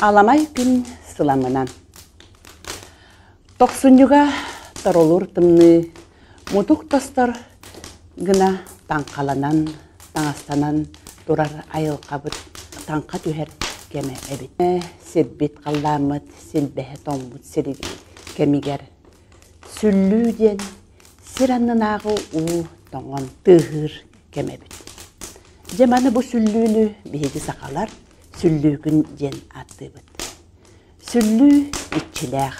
Аламай күн сыламынан. Тохсунньуга торолуур тымныы мутук тостор гына таҥхаланан, таҥастанан турар айылҕабыт таҥха түһэр кэмэ эбит. Сирбит халлааммыт силбэһэ тоҥмут сири кэмигэр сүллүү диэн сир аннынааҕы уу тоҥон тыаһыыр кэм эбит. Дьэ маны бу сүллүүнү биһиги сахалар сүллүүкүн диэн ааттыыбыт. Сүллүү иччилээх.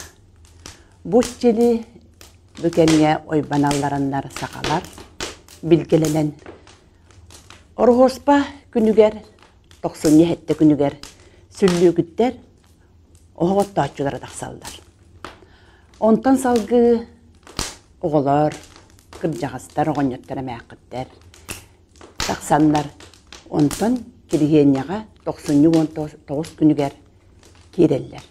Бу иччили бу кэмҥэ ойбон аллараннар сахалар билгэлэнэн Ороһуоспа күнүгэр, тохсунньу сэттэ күнүгэр сүллүүкүттэр оһох оттооччулара тахсаллар. Онтон салгыы оҕолор, кырдьаҕастар, оҕонньоттор, эмээххиттэр тахсаннар, онтон Кириһиэнньэҕэ тохсунньу 19 күнүгэр киирэллэр.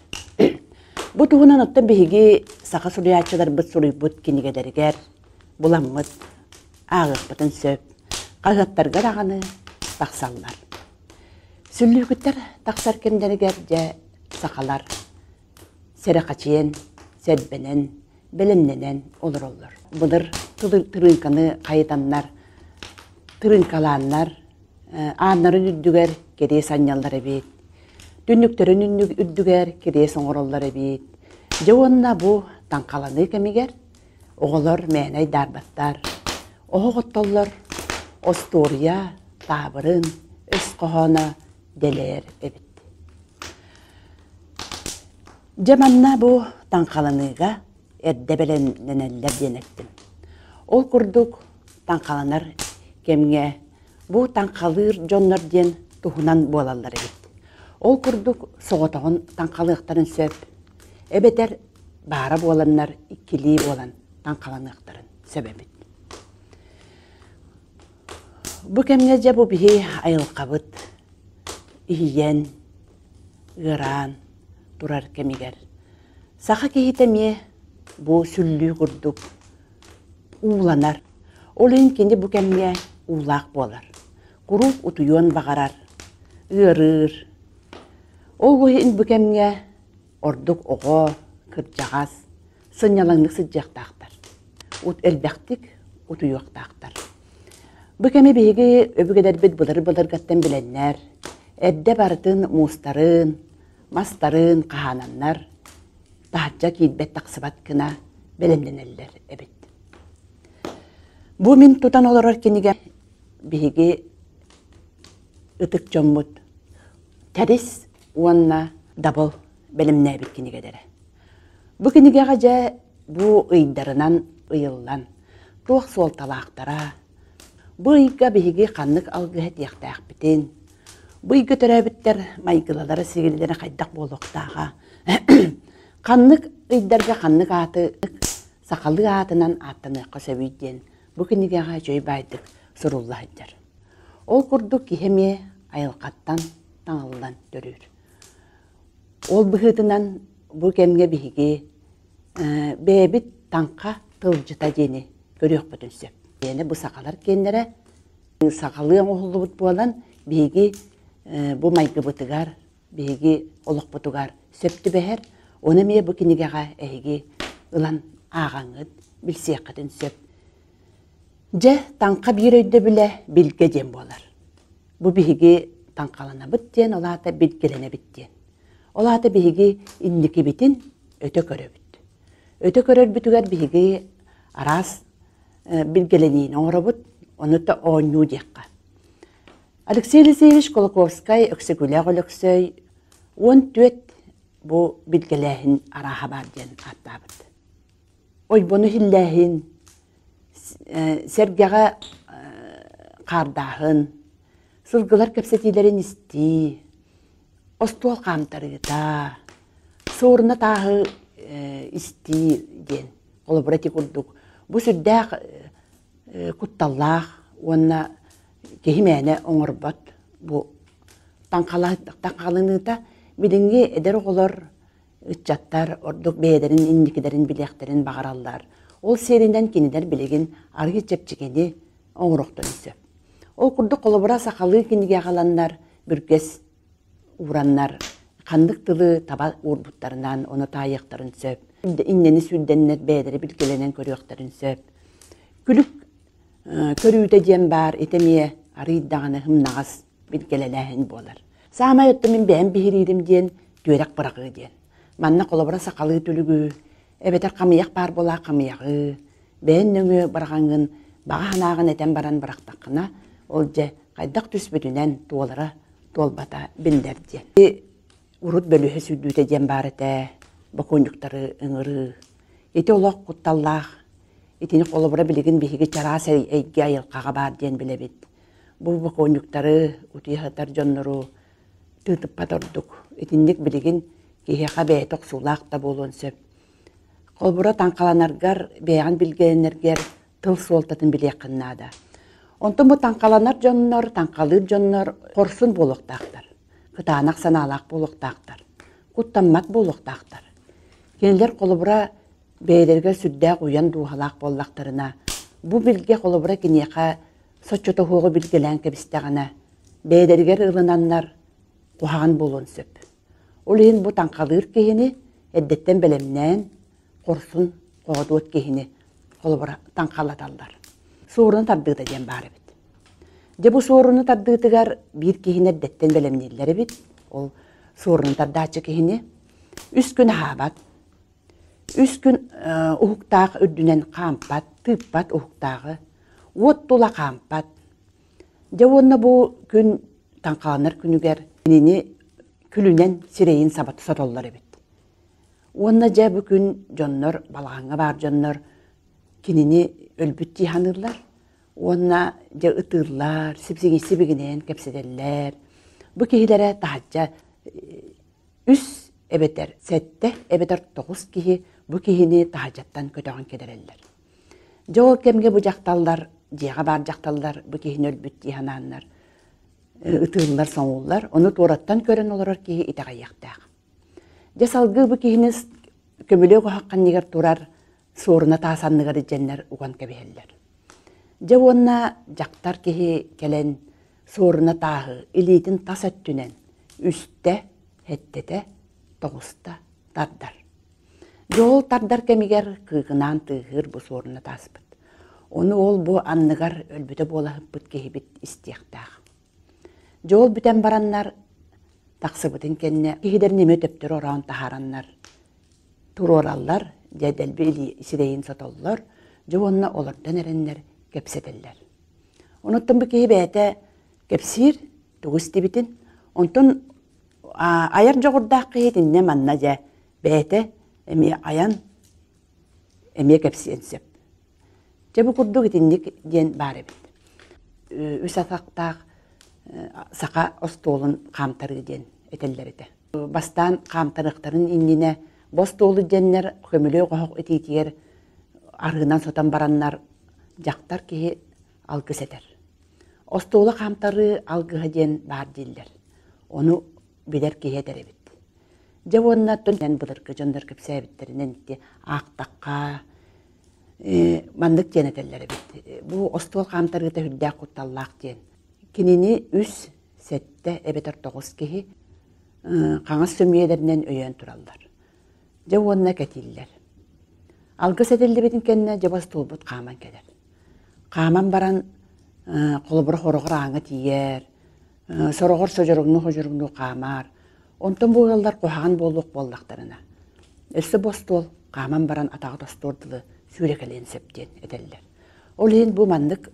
Бу туһунан оттон биһиги саха суруйааччыларбыт суруйбут кинигэлэригэр буламмыт ааҕыахпытын сөп, хаһыаттарга даҕаны тахсаллар. Сүллүүкүттэр тахсар кэмнэригэр дьэ сахалар сэрэхэчийэн, сэрбэнэн, бэлэмнэнэн олороллор. Былыр тырыыҥканы хайытаннар, тырыыҥкалааннар, ааннарын үрдүгэр кириэс анньаллар эбит, түннүктэрин үрдүгэр кириэс оҥороллор эбит. Дьэ уонна бу таҥхаланыы кэмигэр оҕолор мээнэ айдаарбаттар, оһох оттоллор, остуоруйа, таабырын, өс хоһооно дэлэйэр эбит. Дьэ манна бу таҥхаланыыга эрдэ бэлэмнэнэллэр диэн эттим. Ол курдук таҥхаланар кэмҥэ бу таҥхалыыр дьоннор диэн туһунан буолаллар эбит. Ол курдук соҕотоҕун таҥхалыахтарын сөп, эбэтэр баара буоланнар иккилии буолан таҥхаланыахтарын сөп эбит. Бу кэмҥэ дьэ бу биһи айылҕабыт иһийэн, ыараан турар кэмигэр саха киһитэ эмиэ бу сүллүү курдук ууланар. Ол иһин кини бу кэмҥэ уулаах буолар. Куруук утуйуон баҕарар, ыарыыр. Ол иһин бу кэмҥэ ордук оҕо, кырдьаҕас сынньалаҥнык сылдьыахтаахтар. Элбэхтик утуйуохтаахтар. Бу кэми биһиги өбүгэлэрбит былыр-былыргаттан билэннэр, эрдэ барытын муустарын, мастарын хаһаананнар, таһырдьа киирбэт-тахсыбат гына бэлэмнэнэллэр эбит. Бу мин тутан олорор кинигэ биһиги ытык дьоммут Тэрис уонна Дабыл бэлэмнээбит кинигэлэрэ. Бу кинигэҕэ дьэ бу ыйдарынан ыйыллан, туох суолталаахтара, бу ыйга биһиги ханнык алгыһы этиэхтээхпитин, бу ыйга төрөөбүттэр майгылалара-сигилилэрэ хайдах буолуохтааҕа, ханнык ыйдарга ханнык ааты сахалыы аатынан ааттаныахха сөбүй диэн бу кинигэҕэ үчүгэй баайдык сурулла сылдьар. Ол курдук киһи эмиэ айылҕаттан таҥыллан төрүүр. Ол быһыытынан бу кэмҥэ биһиги бэйэбит таҥха тылдьыта диэни көрүөхпүтүн сөп. Диэни бу сахалар киэннэрэ сахалыы оҥоһуллубут буолан биһиги бу майгыбытыгар, биһиги олохпутугар сөп түбэһэр. Ону эмиэ бу кинигэҕэ эһиги ылан ааҕаҥҥыт, билсиэххитин сөп. Дьэ, таҥха биир өйдөбүлэ билгэ диэн буолар. Бу биһиги таҥхаланабыт диэн, ол аата билгэлэнэбит диэн. Ол аата биһиги инникибитин өтө көрөбүт. Өтө көрөрбүтүгэр биһиги араас билгэлэниини оҥоробут, ону да оонньуу диэххэ. Алексей Елисеевич Кулаковскай Өксөкүлээх Өлөксөй 14 бу билгэлээһин арааһа баар диэн ааттаабыт. Ойбону иһиллээһин, сэргэҕэ хаардааһын, сылгылар кэпсэтиилэрин истии, остуол хаамтарыыта, суоруна тааһы истии диэн холобура ити курдук бу сүрдээх кутталлаах уонна киһи мээнэ оҥорбот бу таҥхаланыыта билиҥҥи эдэр оҕолор ыччаттар ордук бэйэлэрин инникилэрин билиэхтэрин баҕараллар. Ол сиэринэн кинилэр билигин арыый чэпчэкини оҥоруохтарын сөп. Ол курдук холобура сахалыы кинигэ аҕаланнар, бүргэс уураннар, Ханнык тылы таба уурбуттарынан ону таайыахтарын сөп. Иннэни сүүрдэннэр бэйэлэрэ билгэлэнэн көрүөхтэрин сөп. Күлүк көрүүтэ диэн баар ити эмиэ арыый даҕаны һымнаҕас билгэлэлээһин буолар. Саамай оттон мин бэйэм биһириирим диэн түөрэх быраҕыы диэн. Манна холобура сахалыы түлүгү, эбэтэр хамыйах баар буолаа хамыйаҕы, бэйэн нөҥүө быраҕаҥҥын баҕа санааҕын этэн баран бырахтаххына, ол дьэ хайдах түспүтүнэн туолара туолбата биллэр диэн. Урут бөлүһэ сүүрдүүтэ диэн баар этэ, бокуонньуктары ыҥырыы. Ити олох кутталлаах. Итини холобура билигин биһиги чараас эйгэ айылҕаҕа баар диэн билэбит. Бу бокуонньуктары, утуйа сытар дьоннору тыытыппат ордук. Итинник билигин киһиэхэ бэйэтэ охсуулаах да буолуон сөп. Холобура таҥхаланаргар, бэйэҕин билгэлэнэргэр тыл суолтатын билиэххин наада. Онтон бу таҥхаланар дьоннор, таҥхалыыр дьоннор хорсун буолуохтаахтар, кытаанах санаалаах буолуохтаахтар, куттаммат буолуохтаахтар. Кинилэр холобура бэйэлэригэр сүрдээх уйан дууһалаах буоллахтарына, бу билгэ холобура киниэхэ соччото суоҕу билгэлээн кэбистэҕинэ, бэйэлэригэр ылынаннар куһаҕан буолуон сөп. Ол иһин бу таҥхалыыр киһини эрдэттэн бэлэмнээн, хорсун, хоодуот киһини холобура таҥхалаталлар. Суоруну тардыыта диэн баар эбит. Дьэ бу суоруну тардыытыгар биир киһини эрдэттэн бэлэмнииллэр эбит. Ол суоруну тардааччы киһини үс күн аһаабат, үс күн уһуктаах үрдүнэн хаампат, тыыппат уһуктааҕы, уот тула хаампат. Дьэ уонна бу күн таҥхаланар күнүгэр кинини күлүнэн сирэйин саба сотоллор эбит. Уонна дьэ бу күн дьоннор, балаҕаҥҥа баар дьоннор кинини өлбүт дии саныыллар уонна дьэ ытыыллар, сибигинэйэн кэпсэтэллэр. Бу киһилэрэ таһырдьа үс эбэтэр сэттэ эбэтэр тоҕус киһи бу киһини таһырдьаттан көтөҕөн кэлэрэллэр. Дьэ ол кэмҥэ бу дьахталлар, дьиэҕэ баар дьахталлар бу киһини өлбүт дии санааннар ытыыллар, соҥууллар. Ону туораттан көрөн олорор киһи итэҕэйиэхтээх. Дьэ салгыы бу киһини көмүлүөк оһох ханньыгар турар суоруна таас анныгар илдьэннэр уган кэбиһэллэр. Дьэ уонна дьахтар киһи кэлэн суоруна тааһы илиитин тас өттүнэн үстэ, сэттэтэ, тоҕуста тардар. Дьэ ол тардар кэмигэр кыыкынаан тыаһыыр бу суоруна тааспыт. Ону ол бу анныгар өлбүтэ буола сыппыт киһибит истиэхтээх. Дьэ ол бүтэн бараннар тахсыбытын кэннэ киһилэрин эмиэ төптөрү ороон таһаараннар туруораллар, дьэ дэлби илии сирэйин сотоллор, дьэ уонна олордон эрэннэр кэпсэтэллэр. Онуттан бу киһи бэйэтэ кэпсиир, тугу истибитин, онтон айар дьоҕурдаах киһи итиннэ манна дьэ бэйэтэ эмиэ айан эмиэ кэпсиэн сөп. Дьэ бу курдук итинник диэн баар эбит. Үс атахтаах саха остуолун хаамтарыы диэн этэллэр этэ. Бастаан хаамтарыахтарын иннинэ бу остуолу диэннэр көмүлүөк оһох итиитигэр арыынан сотон бараннар дьахтар киһи алгыс этэр. Остуолу хаамтарыы алгыһа диэн баар дииллэр. Ону билэр киһи этэр эбит. Дьэ уонна оттон былыргы дьоннор кэпсээбиттэринэн ити аахтахха маннык диэн этэллэр эбит. Бу остуол хаамтарыыта сүрдээх кутталлаах диэн. Кинини үс, сэттэ эбэтэр тоҕус киһи хаҥас сөмүйэлэринэн өйөөн тураллар. Дьэ уонна кэтииллэр. Алгыс этиллибитин кэннэ дьэ остуолбут хааман кэлэр. Хааман баран холобура хороҕор ааҥҥа тиийэр, сороҕор содьороҥнуу-содьороҥнуу хаамар. Онтон бу ыаллар куһаҕан буолуох буоллахтарына, өссө бу остуол хааман баран атаҕа тостуор дылы сүүрэкэлиэн сөп диэн этэллэр. Ол иһин бу маннык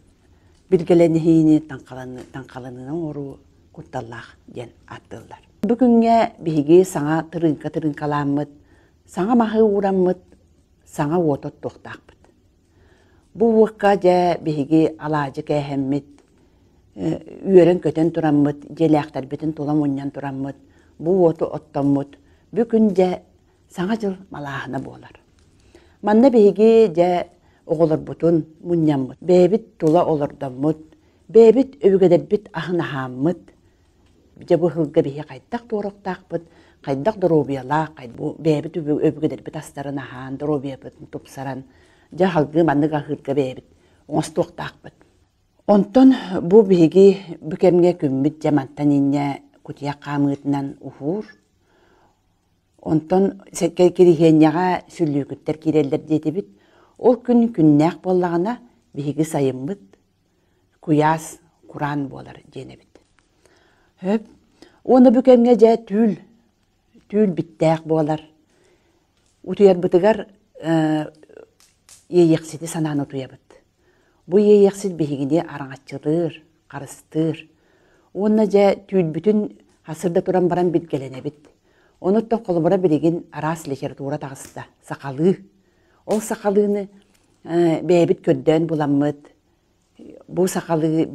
билгэлэниһиини таҥхаланыыны оҥоруу кутталлаах диэн ааттыыллар. Бу күҥҥэ биһиги саҥа тырыыҥка тырыыҥкалааммыт, саҥа маһы уураммыт, саҥа уоту оттуохтаахпыт. Бу уокка дьэ биһиги алаадьы кээһэммит, үөрэн-көтөн тураммыт, дьиэлээхтэрбитин тула мунньан тураммыт, бу уоту оттоммут, бу күн дьэ Саҥа дьыл малааһына буолар. Манна биһиги дьэ оҕолорбутун мунньаммыт, бэйэбит тула олордоммут, бэйэбит өбүгэлэрбит аһын аһааммыт, дьэ бу ыһылга биһи хайдах туоруохтаахпыт, хайдах доруобуйалаах, бу бэйэбит өбүгэлэрбит астарын аһаан, доруобуйабытын тупсаран, дьэ салгыы маннык аһыырга бэйэбит оҥостуохтаахпыт. Онтон бу биһиги бу кэмҥэ күммүт дьэ мантан инньэ кутуйах хаамыытынан уһуур. Онтон кириһиэнньэҕэ сүллүүкүттэр киирэллэр диэтибит. Ол күн күннээх буоллаҕына, биһиги сайыммыт куйаас кураан буолар диэн эбит. Хөп. Уонна бу кэмҥэ дьэ түүл, түүл биттээх буолар. Утуйарбытыгар иэйиэхсити санаан утуйабыт. Бу иэйиэхсит биһигини араҥаччылыыр, харыстыыр. Уонна дьэ түүлбүтүн хасырда туран баран билгэлэнэбит. Онуттан холобура билигин араас литература таҕыста, сахалыы. Ол сахалыыны бэйэбит көрдөөн буламмыт, бу сахалыы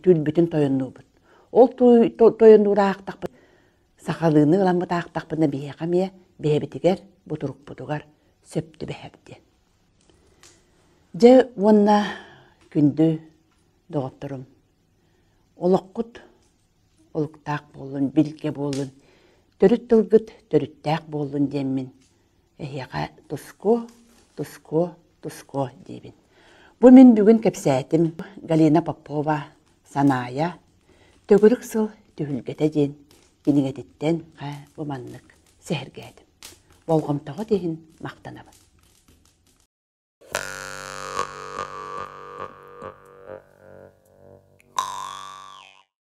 түүлбүтүн тойоннуубут. Ол тойоннуур аахтахпыт сахалыыны ыламмыт аахтахпына биһиэхэ эмиэ бэйэбитигэр бу турукпутугар сөп түбэһэр диэн. Дьэ уонна күндү доҕотторум, олоххут олуктаах буоллун, билгэ буоллун, төрүт тылгыт төрүттээх буоллун диэммин эһиэхэ тускуо, тускуо, тускуо диибин. Бу мин бүгүн кэпсээтим Галина Попова «Санаайа төгүрүк сыл түһүлгэтэ» диэн кинигэтиттэн бу маннык сэһэргээтим. Болҕомтоҕут иһин махтанабын.